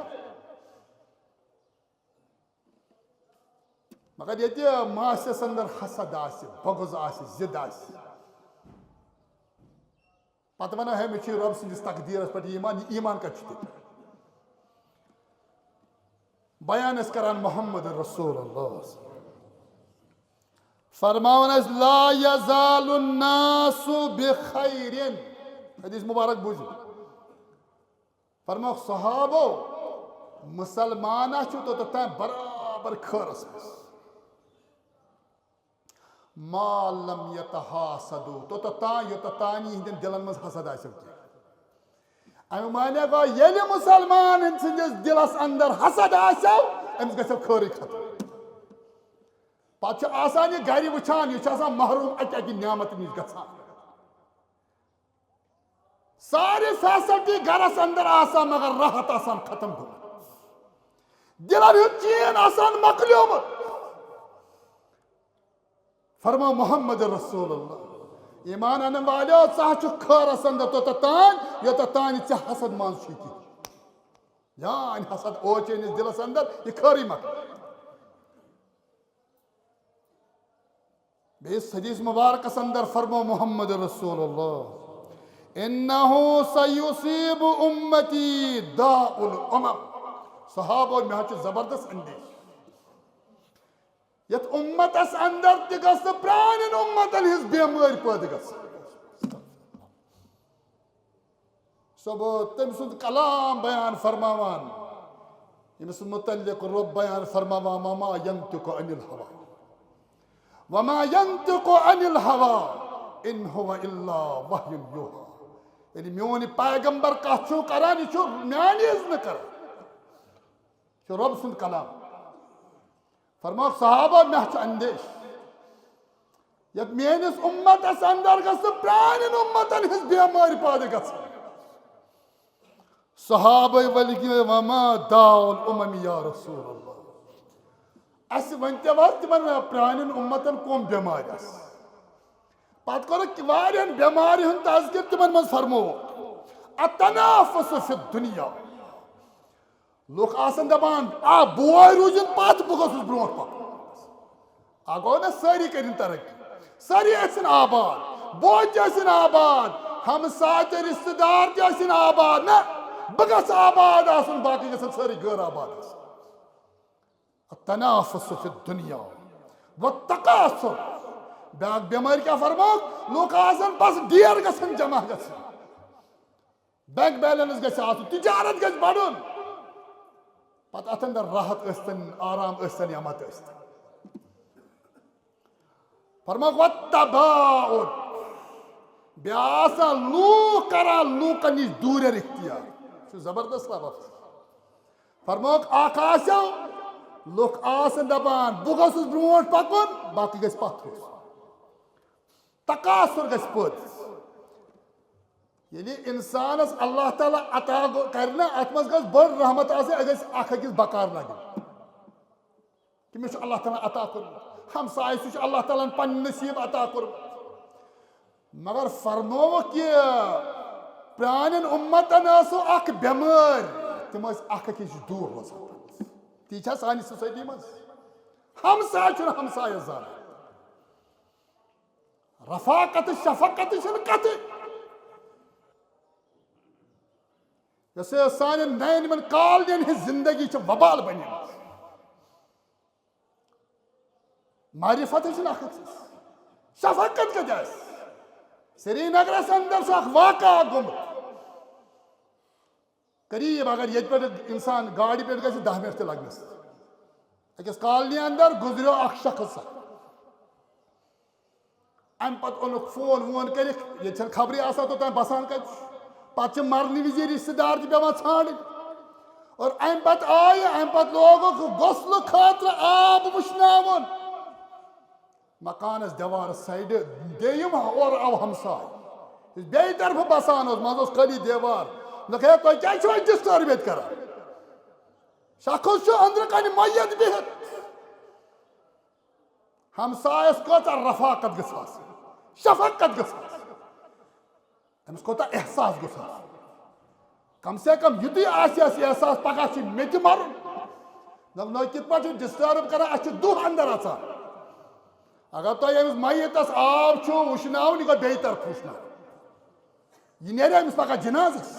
مگر ییٚتہِ ماسہِ سٕنٛدر حسد آسہِ، بغض آسہِ، ضد آسہِ، پتہٕ ونو، ہے، مےٚ چھُ رۄب سٕنٛدِس تقدیٖرس پٮ۪ٹھ ایمان، یہِ ایمان کتہِ چھُ تیٚلہِ؟ بیان ٲسۍ کران محمد رسول اللہ۔ فرماوان ٲسۍ، "لا یزال الناس بخیر"۔ حدیث مبارک بوٗزِو۔ فرموکھ صحابو، مسلمانہ چھُ توٚتتھ تام برابر خٲرس منٛز۔ ما لم یتحاسدوا، توٚتتھ تام یوٚتتھ تام یِہنٛدٮ۪ن دِلن منٛز حسد آسیو کینٛہہ۔ اَمہِ معنی گوٚو، ییٚلہِ مسلمان سٕنٛدِس دِلس اندر حسد آسیو، أمِس گژھیو خٲرٕے ختم۔ پتہٕ چھُ آسان یہِ گرِ وٕچھان، یہِ چھُ آسان محروم اَکہِ اَکہِ نعمتہٕ نِش گژھان۔ سارے فیسلٹی گرس اندر آسان، مگر راحت آسان ختم گوٚمُت۔ دِلن ہُنٛد چین آسان مۄکلیومُت۔ فرماو محمد رسول اللہ، ایمان انن والیو، ژٕ ہا چھُکھ خٲرس اندر توٚتتھ تام، یوٚتتھ تام نہٕ ژےٚ حسد منٛز چھُے کینٛہہ۔ جان حسد اوس چٲنِس دِلس اندر، یہِ خٲرٕے مۄکلیو۔ بیٚیِس حدیث مبارکس اندر فرموو محمد رسول اللہ، "انہ سیصیب امتی داء الامم"۔ صحابو، مےٚ حظ چھُ زبردست اندیشہٕ، یتھ امتس اندر تہِ گژھِ نہٕ پرانٮ۪ن امتن ہٕنٛز بیمٲرۍ پٲدٕ گژھٕنۍ۔ سُہ گوٚو تٔمۍ سُنٛد کلام بیان فرماوان، ییٚمِس متعلق رۄب بیان فرماوان، "وما ینطق عن الہوی، وما ینطق عن الہوی، ان ہو الا وحی یوحی۔" ییٚلہِ میون یہِ پیغمبر کتھ چھُ کران، یہِ چھُ میانہِ اذنہٕ کران۔ یہِ چھُ رۄب سُنٛد کلام۔ فرموکھ صحابہ، مےٚ چھُ اندیش، یتھ میٲنِس امتس اندر گژھِ پرانٮ۪ن امتن ہٕنٛز بیمٲرۍ پٲدٕ گژھٕنۍ۔ صحابہ ؤلۍ گٔے، "وما داء الامم یا رسول اللہ؟" اسہِ ؤنۍ تو حظ، تِمن پرانٮ۪ن امتن کم بیمارِ آسہٕ؟ پتہٕ کوٚرُکھ واریاہن بیمارِ ہُنٛد تذکر، تِمن منٛز فرمووُکھ، "التنافس فی الدنیا"۔ لُکھ آسن دپان، "آ، بوے روٗزِن پتھ، بہٕ گوٚژھُس برونٛٹھ پکُن۔" آ گوٚو نا، سٲری کٔرِن ترقی، سٲری ٲسِن آباد، بوے تہِ ٲسِن آباد، ہمساے تہٕ رشتہٕ دار تہِ ٲسِن آباد۔ نہ، بہٕ گژھٕ آباد آسُن، باقٕے گژھن سٲری غٲر آباد آسٕنۍ۔ التنافس فی الدنیا والتکاثر۔ بیاکھ بٮ۪مٲرۍ کیٛاہ فرمٲوکھ؟ لوٗکھ آسن بس ڈیر گژھن جمع گژھٕنۍ، بینک بیلنس گژھِ آسُن، تجارت گژھِ بڑُن، پتہٕ اتھ اندر راحت ٲسۍتن، آرام ٲسۍتن یا مت ٲسۍتن۔ فرماوکھ والتباعد۔ بیٚیہِ آسان لوٗکھ کران لوٗکن نِش دوٗرٮ۪ر اختیار۔ یہِ چھُ زبردست لفظ۔ فرماوکھ اکھ آسیو، لُکھ آسن دپان بہٕ گوٚژھُس برونٛٹھ پکُن، باقٕے گژھِ پتھ روزُن۔ تکاثر گژھِ پٲدٕ۔ ییٚلہِ انسانس اللہ تعالیٰ عطا گوٚو، کرِ نہ، اتھ منٛز گژھِ بٔڑ رحمت آسٕنۍ، اسہِ گژھِ اکھ أکِس بکار لگٕنۍ۔ تٔمِس چھُ اللہ تعالیٰ عطا کوٚرمُت، ہمسایہِ سُہ چھُ اللہ تعالیٰ ہن پنُن نصیٖب عطا کوٚرمُت۔ مگر فرمووُکھ یہِ، پرٛانٮ۪ن اُمتن ٲسٕو اکھ بٮ۪مٲرۍ، تِم ٲسۍ اکھ أکِس نِش دوٗر روزان۔ تی چھا سانہِ سوسایٹی منٛز؟ ہمسایہِ چھُنہٕ ہمسایس زانان، رفاقت شفقت چھنہٕ کتھٕے۔ یۄس یہِ سانٮ۪ن نین یِمن کالنین ہٕنٛز زندگی چھِ وبال بنیمٕژ۔ معرفت چھنہٕ اکھ أکِس، شفقت کتہِ آسہِ؟ سرینگرس اندر چھُ اکھ واقعہ گوٚمُت۔ قریب اگر ییٚتہِ پٮ۪ٹھ انسان گاڑِ پٮ۪ٹھ گژھِ دَہ منٹ تہِ لگنس۔ أکِس کالنی اندر گُزریو اکھ شخص۔ امہِ پتہٕ اوٚنُکھ فون وون کٔرِکھ، ییٚتہِ چھنہٕ خبرٕے آسان توٚتام بسان کتہِ چھُ۔ پتہٕ چھِ مرنہٕ وِزِ رشتہٕ دار تہِ پٮ۪وان ژھانڈٕنۍ۔ اور امہِ پتہٕ آیہِ، امہِ پتہٕ لوگُکھ غسلہٕ خٲطرٕ آب وٕشناوُن۔ مکانس دیوارس سایڈٕ بیٚیہِ یِم اورٕ آو ہمساے، یُس بیٚیہِ طرفہٕ بسان اوس، منٛزٕ اوس خٲلی دیوار۔ دوٚپُکھ، "ہے، تُہۍ کیٛازِ چھِو اَسہِ disturb ییٚتہِ کران؟ شخص چھُ أنٛدرٕ کنہِ میت بِہِتھ۔" ہمسایس کۭژاہ رفاقت گٔژھ آسٕنۍ، شفقت گٔژھ آسٕنۍ، أمِس کوٗتاہ احساس گوٚژھ آسُن۔ کم سے کم یُتُے آسہِ اَسہِ احساس، پگاہ چھُ مےٚ تہِ مرُن۔ نہ، نہ، کِتھ پٲٹھۍ چھُ disturb کران، اَسہِ چھُ دُہ اندر اژان۔ اگر تۄہہِ أمِس میتس آب چھُو وٕشناوُن، یہِ گوٚو بیٚیہِ طرفہٕ وٕشناوُن۔ یہِ نیرِ أمِس پگاہ جنازس،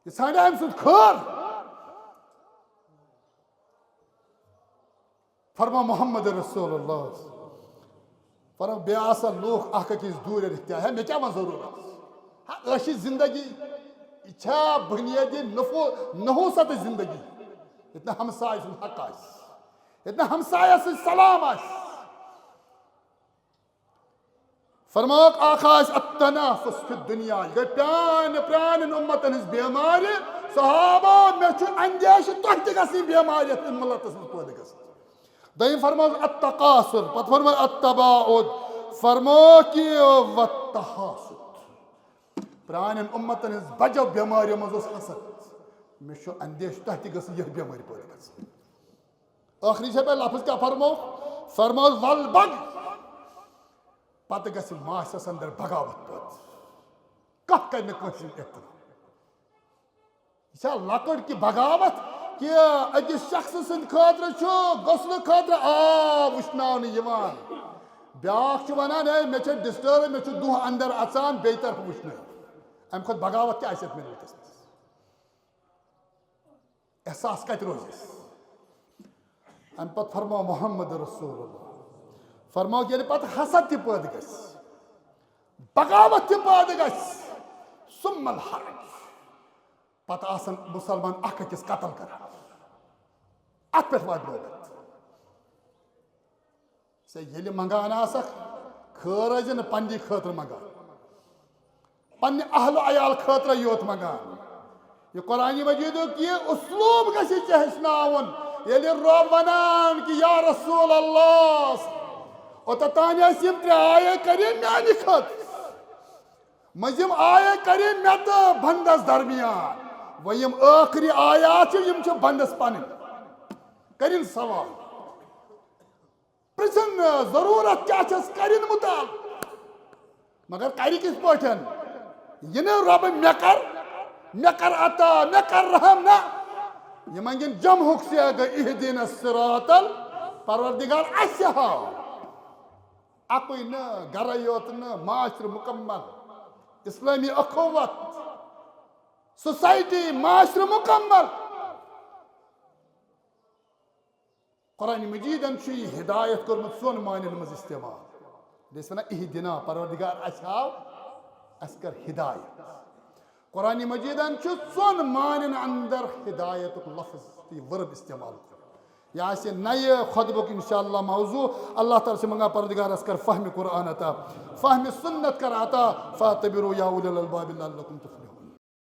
یہِ ژھانڈِ أمۍ سُنٛد خٲر۔ فرما محمد رسول اللہ۔ فرما بیٚیہِ آسن لوٗکھ اکھ أکِس دوٗرٮ۪ر اختیار۔ ہے، مےٚ کیٛاہ وۄنۍ ضروٗرت؟ ہا، عٲشی زندگی، یہِ چھا بنیٲدی نفو-، نحوست زندگی؟ ییٚتہِ نہٕ ہمسایہِ سُنٛد حق آسہِ، ییٚتہِ نہٕ ہمسایس سۭتۍ سلام آسہِ۔ فرماوکھ اکھ آسہِ التنافس فی الدنیا، یہِ گٔے پرٛانہِ پرٛانٮ۪ن اُمتن ہٕنٛز بیمارِ۔ صحابہ، مےٚ چھُ اندیشہِ تۄہہِ تہِ گژھِ یہِ بیمارِ یتھ ملتس منٛز پٲدٕ گژھٕنۍ۔ دوٚیِم فرموو التقاصر، پتہٕ فرموو التباعد، فرموو کہِ والتحاسد۔ پرٛانٮ۪ن اُمتن ہٕنٛز بجو بیماریو منٛز اوس حسد۔ مےٚ چھُ اندیشہِ تۄہہِ تہِ گٔژھ یِہے بیمٲرۍ پٲدٕ گژھٕنۍ۔ ٲخری چھےٚ مےٚ لفظ کیٛاہ فرموو؟ فرموو والبغی۔ پتہٕ گژھِ معاشرس اندر بغاوت پٲدٕ۔ کانٛہہ کرِ نہٕ کٲنٛسہِ ہُنٛد احترام۔ یہِ چھا لۄکٕٹ کہِ بغاوت کہِ أکِس شخصہٕ سٕنٛدِ خٲطرٕ چھُ غسلہٕ خٲطرٕ آب وٕشناونہٕ یِوان؟ بیٛاکھ چھُ ونان، "ہے، مےٚ چھےٚ disturb، مےٚ چھُ دُہ اندر اژان بیٚیہِ طرفہٕ وٕشنٲوِتھ۔" امہِ کھۄتہٕ بغاوت کیٛاہ آسہِ یتھ ملتس منٛز؟ احساس کتہِ روزِ اَسہِ؟ امہِ پتہٕ فرموو محمد رسول اللہ، فرموو ییٚلہِ پتہٕ حسد تہِ پٲدٕ گژھِ، بغاوت تہِ پٲدٕ گژھِ، ثم الحرج، پتہٕ آسن مسلمان اکھ أکِس قتل کران، اتھ پٮ۪ٹھ واتہِ نوبت۔ ژےٚ ییٚلہِ منٛگان آسکھ، خٲر ٲسۍ زِ نہٕ پننہِ خٲطرٕ منٛگان، پننہِ اہل و عیال خٲطرٕ یوت منٛگان۔ یہِ قرآن مجیدُک یہِ اسلوب گژھِ ژےٚ ہیٚچھناوُن۔ ییٚلہِ رۄب ونان کہِ یا رسول اللہ، اوٚتتھ تام ٲسۍ یِم ترٛےٚ آیے کریم میانہِ خٲطرٕ، مٔنٛزِم آیے کریم مےٚ تہٕ بندس درمیان، وۄنۍ یِم ٲخری آیات چھِ، یِم چھِ بندس پنٕنۍ۔ کرِن سوال۔ پرژھن، ضرورت کیٛاہ چھس، کرن مطالبہٕ، مگر کرِ کِتھ پٲٹھۍ؟ یہِ نہٕ رۄبہٕ مےٚ کر، مےٚ کر عطا، مےٚ کر رحم، نہ۔ یہِ منٛگن جمہُک صیغہٕ، اہدنا الصراط ال-، پروردگار اَسہِ ہاو، اَکُے نہٕ، گَرَے یوت نہٕ، معاشرٕ مُکمل، اسلٲمی اخوت، سوسائٹی، معاشرٕ مُکمل۔ قرآن مجیدن چھُ یہِ ہدایت کوٚرمُت ژۄن معنین منٛز استعمال۔ بیٚیہِ ٲسۍ وَنان اہدنا، پروردگار اَسہِ ہاو، اَسہِ کر ہدایت۔ قرآن مجیدن چھُ ژۄن معنین اندر ہدایتُک لفظ، یہِ verb استعمال کوٚرمُت۔ یہِ آسہِ نَیہِ خطبُک انشاءاللہ موضوع۔ اللہ تعالیٰ چھِ منٛگان پروردگار اَسہِ کر فہمِ قرآن عطا، فہمِ سنت کر عطا، فاعتبروا یا اولی الالباب لعلکم تفلحون۔